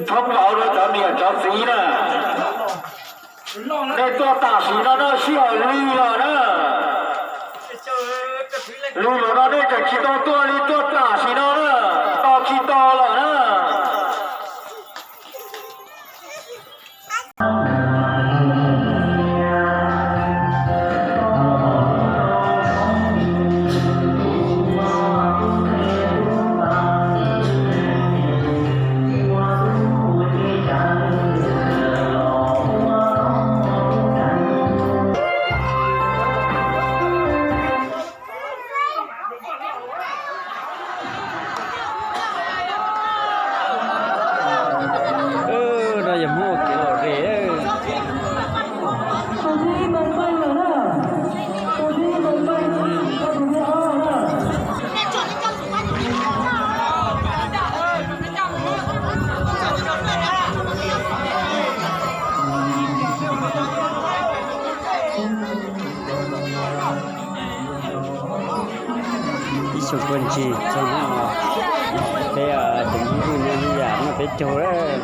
Thoob plaws rau cov niam cov txiv na, nej tuaj tam sim no na, sij hawm lig los na. Lig los no nej tseem tsis tau tuaj li, tuaj tam sim no na, tos tsis tau lawm na. No yog Hmoob ua kev lom zem. Ib xyoos tuaj ntsis txog hnub no, peb tus Hmoob Vwj nyob lub yam noj peb caug lawm.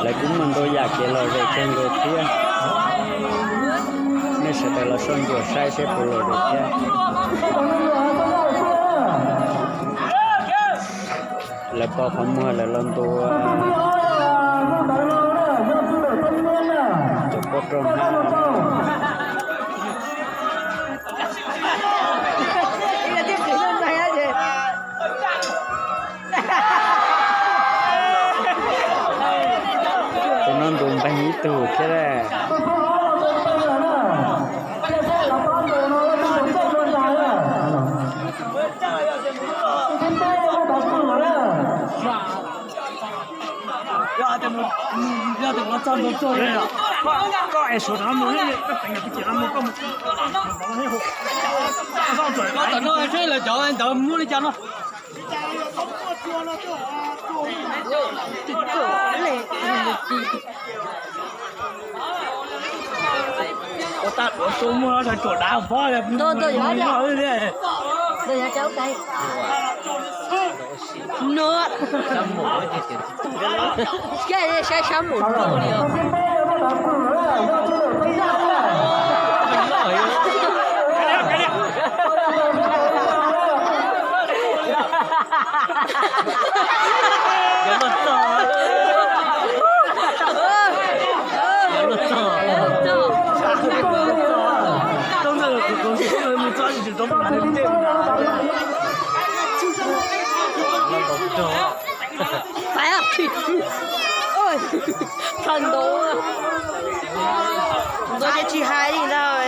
Lawv kuj muaj ntau yam kev lom zem kawg nkaus thiab. Nej sawv daws los soj ntsuam saib seb puas lom zem thiab. Lawv pos qhov muag lawm los ntua cov pob rau hnab. Tus no ntus npeeg ib tug thiab. No, saib sab mus tuaj li os. Thaum ntawd, ntawd ces tsis hais li ntag.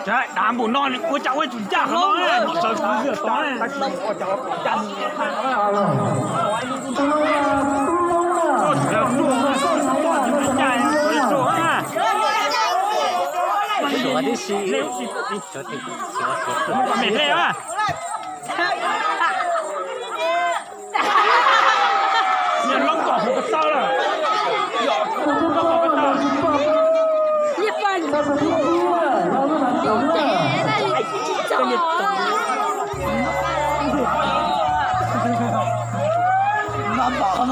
Dav npaum no ua cas ua tsis ncaj qhov no, sawv kuv tod. Tib si. Niag loob kom hauv ko taw lawm. Loob kom ko taw.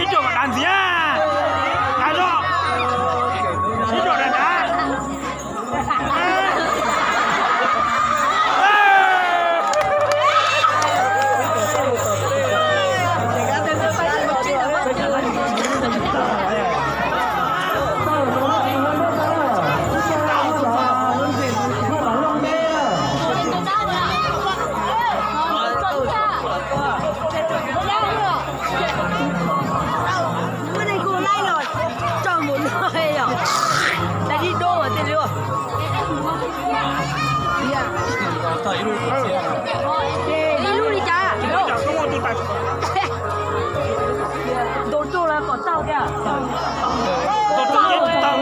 Ib co kom dav ntxiv, dav zog, ib co dav dav. Muab nej kuj laib los tso mus no yom. Daim di do mas tej li. Ib lub li cas? Ntaus tuaj los kom tau tiag. Tag, saib tag.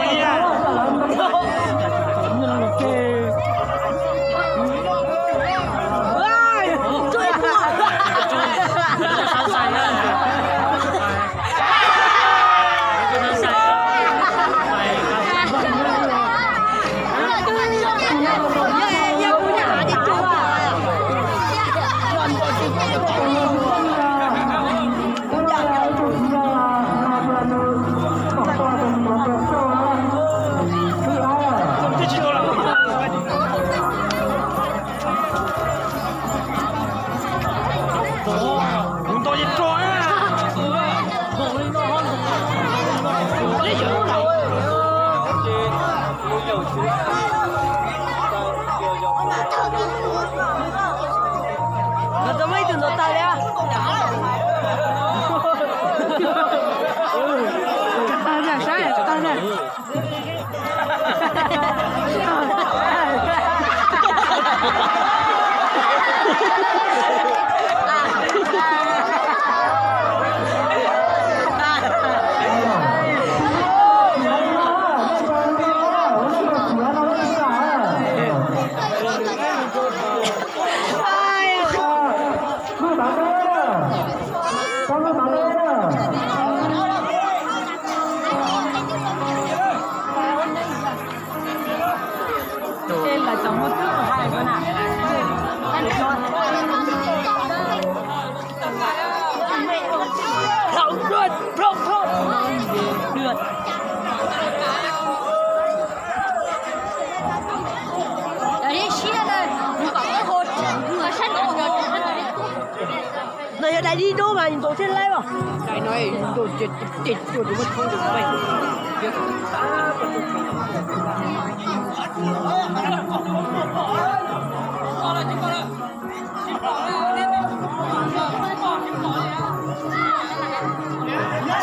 No yog daim di do mas ntaus thiaj laib os.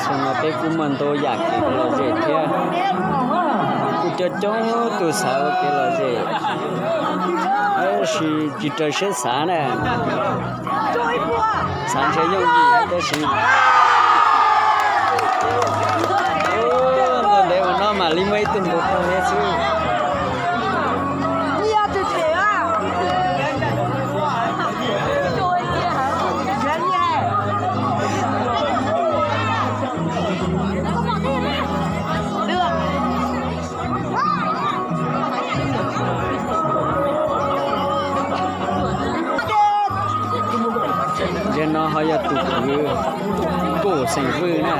Xyoo no peb kuj muaj ntau yam kev lom zem thiab, kuj coob coob tus xav ua kev lom zem, tab sis tsis raws siab xav na. Xav ntshe yooj yim tab sis ntev ua no mam li muaj ib tug npau taws thiab. Xeem Vwj na.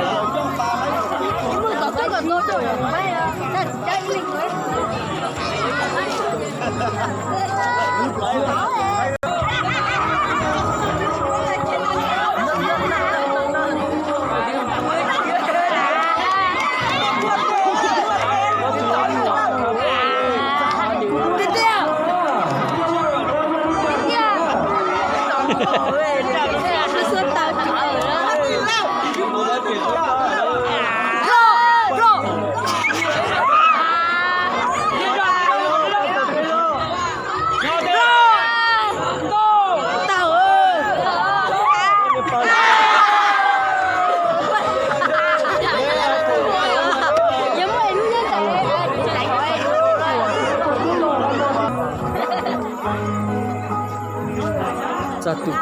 Txog tus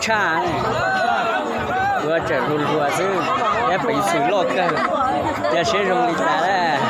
tshaj, ua tseem hluas hluas xwb, thiab peev xwm loj kawg, cia siab zoo li cas lawm.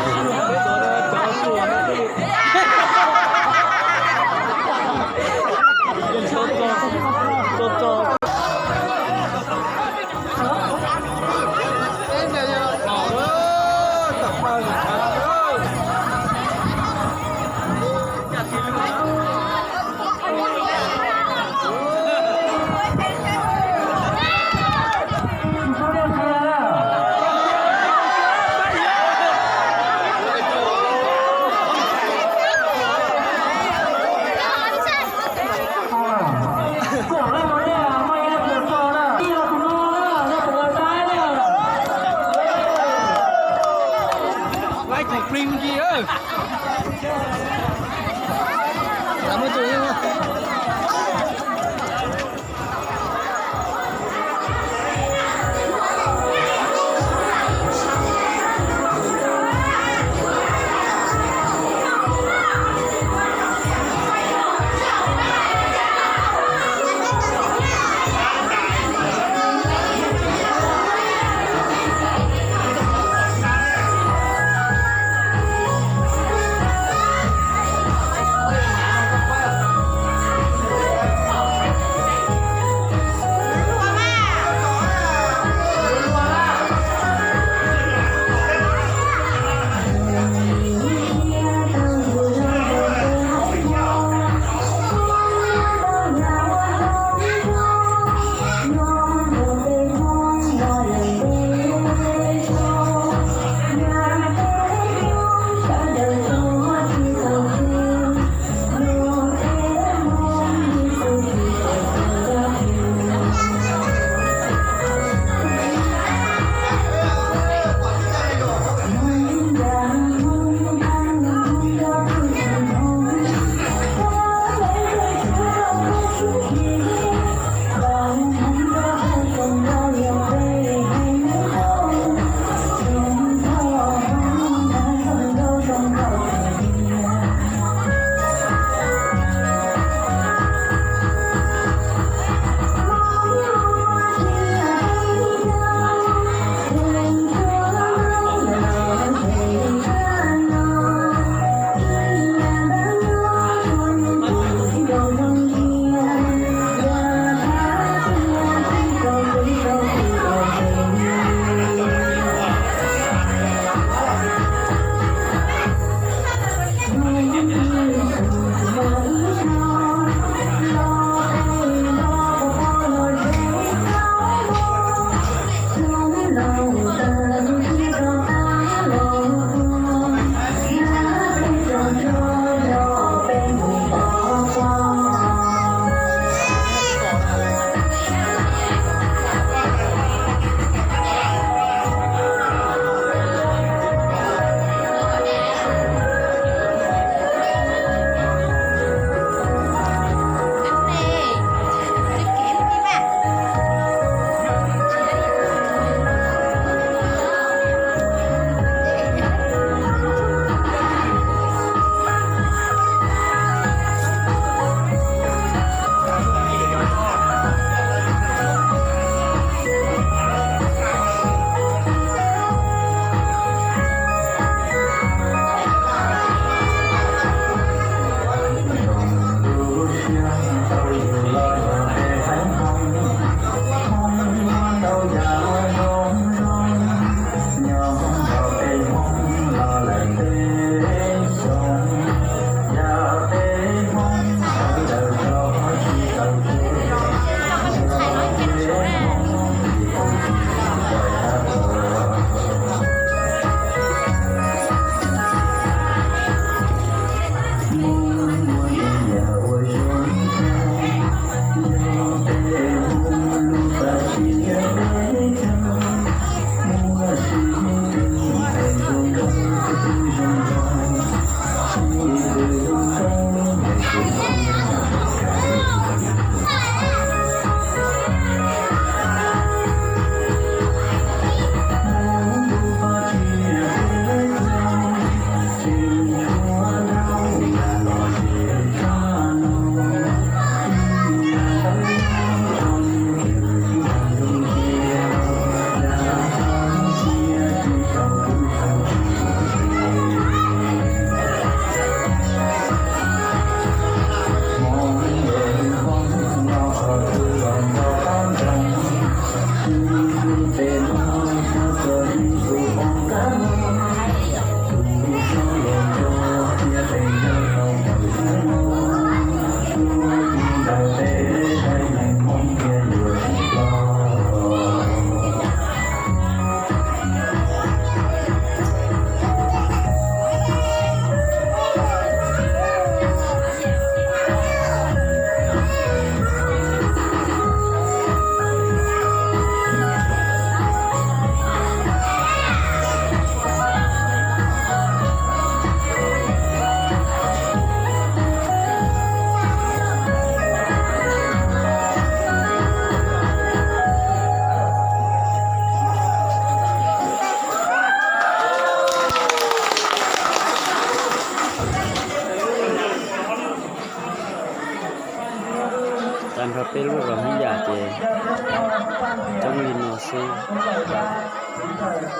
Tus tawm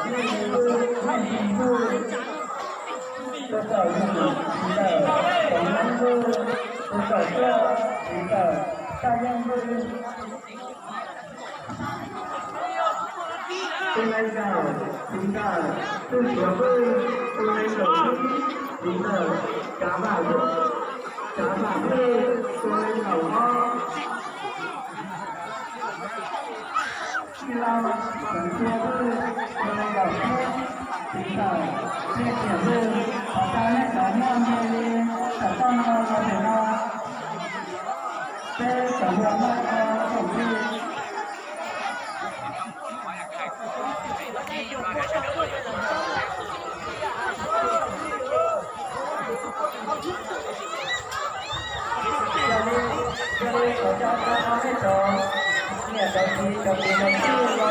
Yus, tus tawm Yus, tus tawm Txoov Nab Ntuj, tus tawm Tuaj, tus tawm Taj Yeej Ntuj. Tus neeg nkaum, tus tawm Txuj Tuam Npuj, tus neeg nkaum ib, tus tawm Tsav Vam Npuj, Tsav Vam Npuj, tus neeg nkaum ob. Tij Lauj Xeev Txhua Npuj, tus neeg nkaum peb, tus tawm Pej Tiam Npuj. Thov txog nej cov muaj npe li tawm toj no los ntawm no, peb cov hluas noj no koom tis. Yog li, yog li kuv coj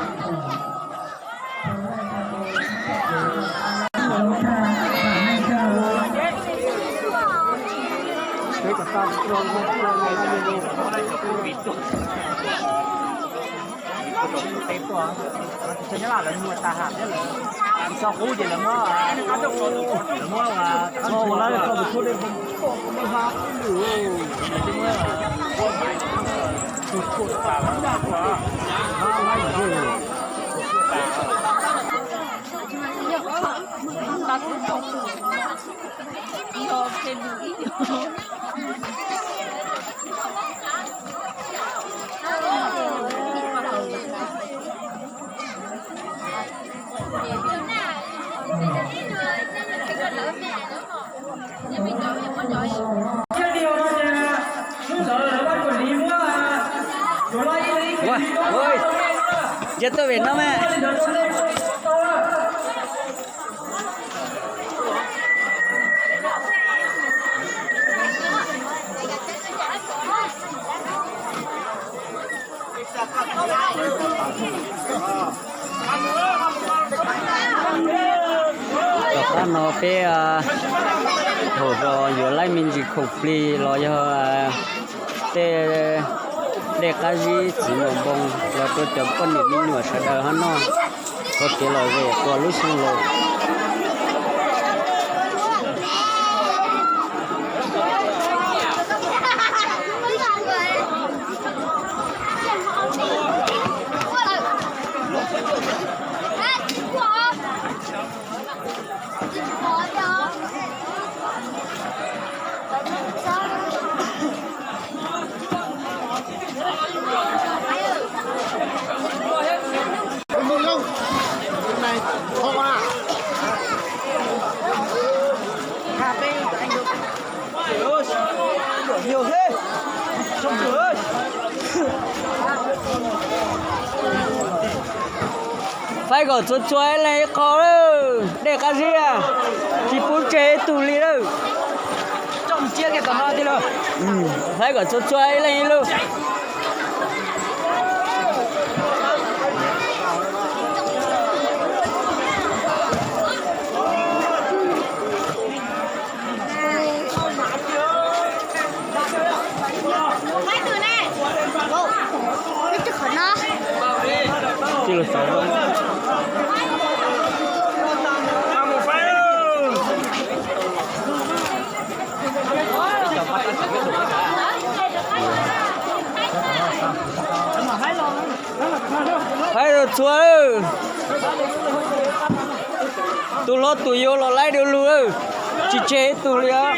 nej cov niam cov txiv cov kwv cov tij los lawm tias no, nej cov txiv tij thiab los yog cov tij laug luag. Teb tuaj, lawv muag tag hab thiab lawm, tso qub ces lawv muab, lawv muab, lawv muab, Ua, ua, yog tuaj vem no mas. Tom qab no peb thaum uas yuav laib me ntsis khoom plig los yog tej dej qab zib txiv npoo los rau cov poj niam me nyuam sawv daws ho noj, ua kev lom zem rau lub xyoo laus. Faib kom txhua txhua ib leeg ib qho lawm, dej qab zib a, tsis pub tseg ib tug li lawm. Faib kom txhua txhua ib leeg ib lub. Faib txhua txhua, tus hlob tus yau los laib du lug, tsis tseg ib tug li os.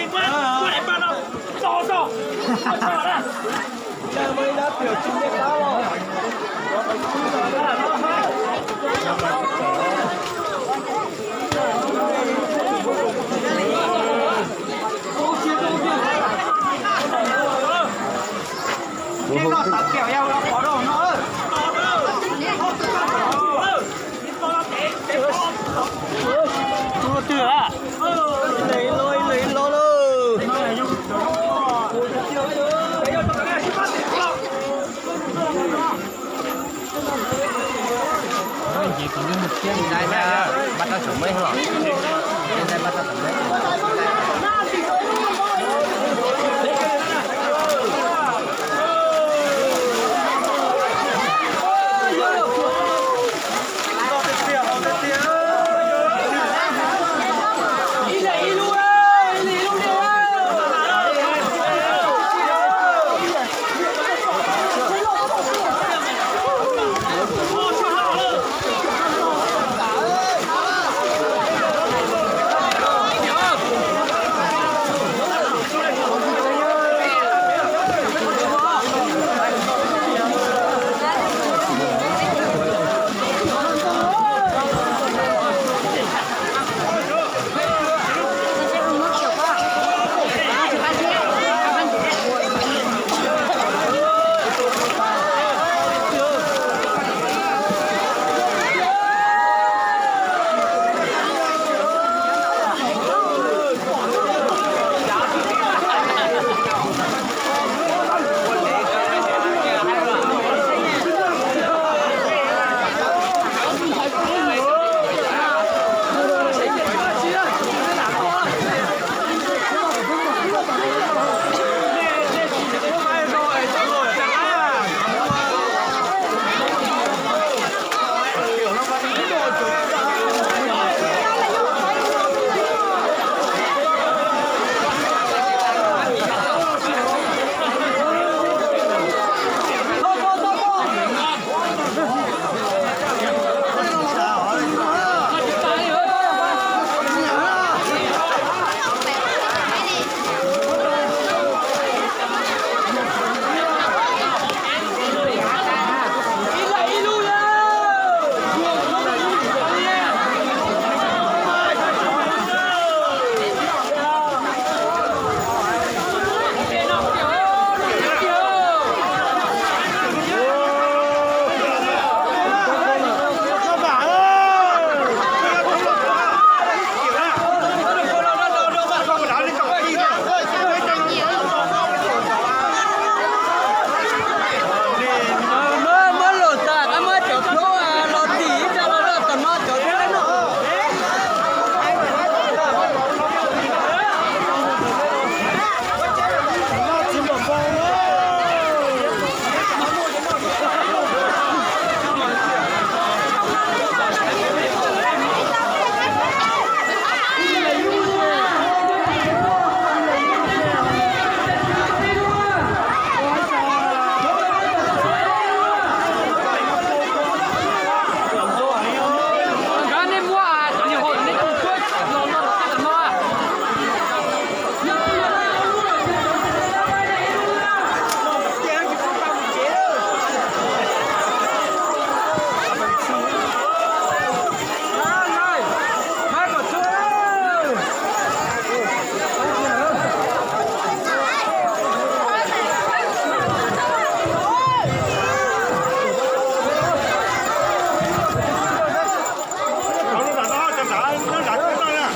Muab lus tas, muab cov plhuav los tim ib co los tom no cov thiab no.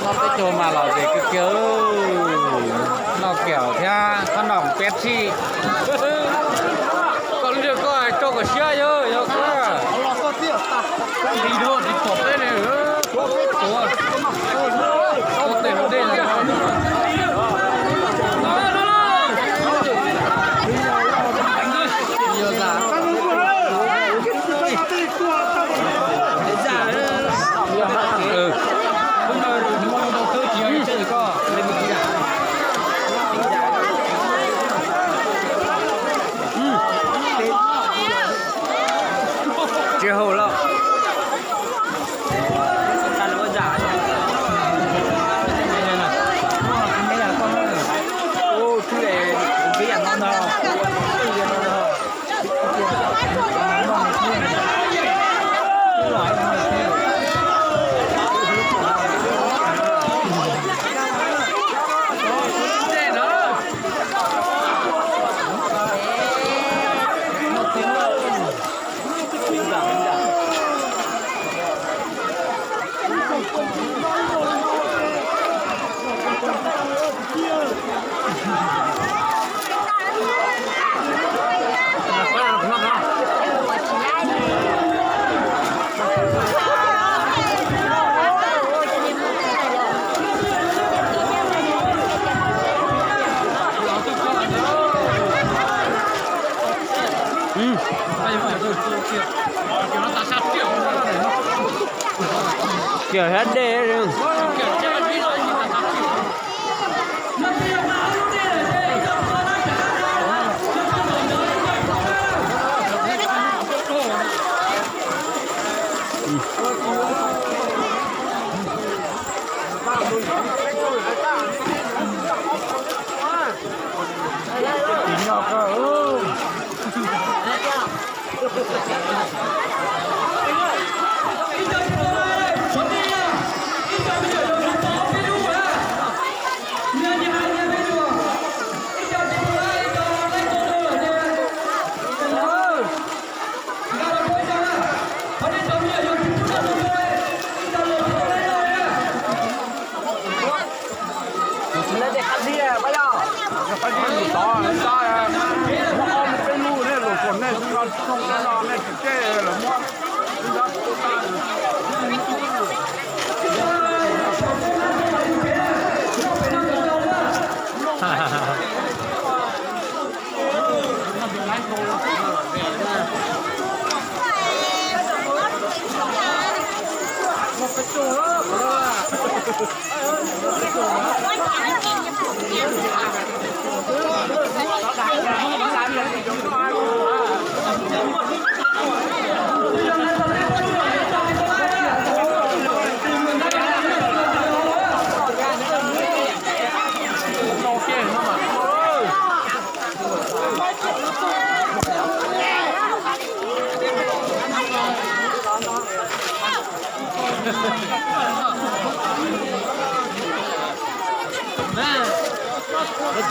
Noj peb caug mas lom zem kawg kiag. Noj kiaum thiab qhob noom peb tsij. Koj lub ntiag koj tso kom siab yog, yog koj. Tis pom peb ne, tuav tes ua dej. Tsis haum los. Yog hab dej.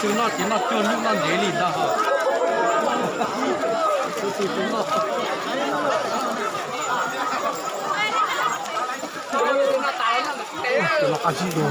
Tus no ces noj cuag nyuj noj ntsev li ntag. Tus tus tus no. Lawv tau nkawd tuab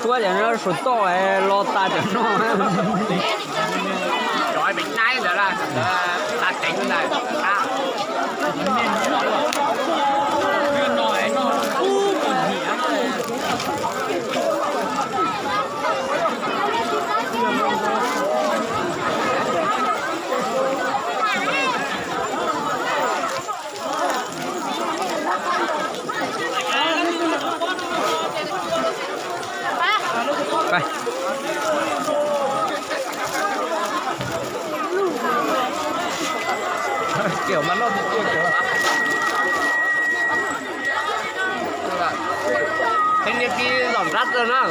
cov no suav toj los tas cov no. Kiểu mà nó Thanh niên kia giỏng rắt rồi đó.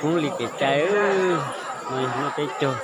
Poob li kev cai, noj peb caug.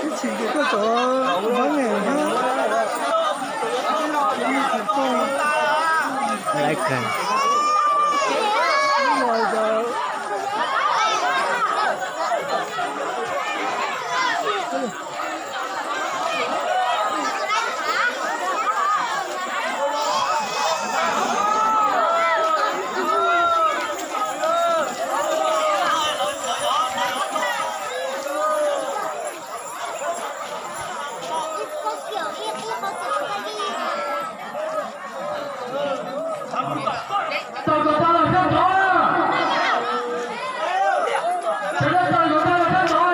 Ib txhis ces koj cov npab nge na. Laiv kawg.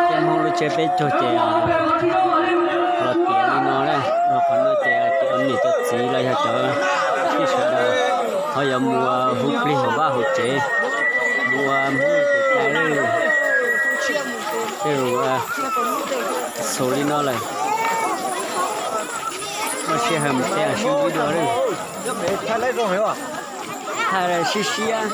Peb Hmoob lub tsheb peb caug ces los tiav li no na, rau qhov no ces cov niam cov txiv los yog cov tij sawv daws ho yuav mus ua hauv plig hauv vaj hauv tsev, mus ua Hmoob caiv lawm. Tej zaum xaus li no lawm, muaj sij hawm mus tej sib ntsib dua lawm. Thaij sib siab.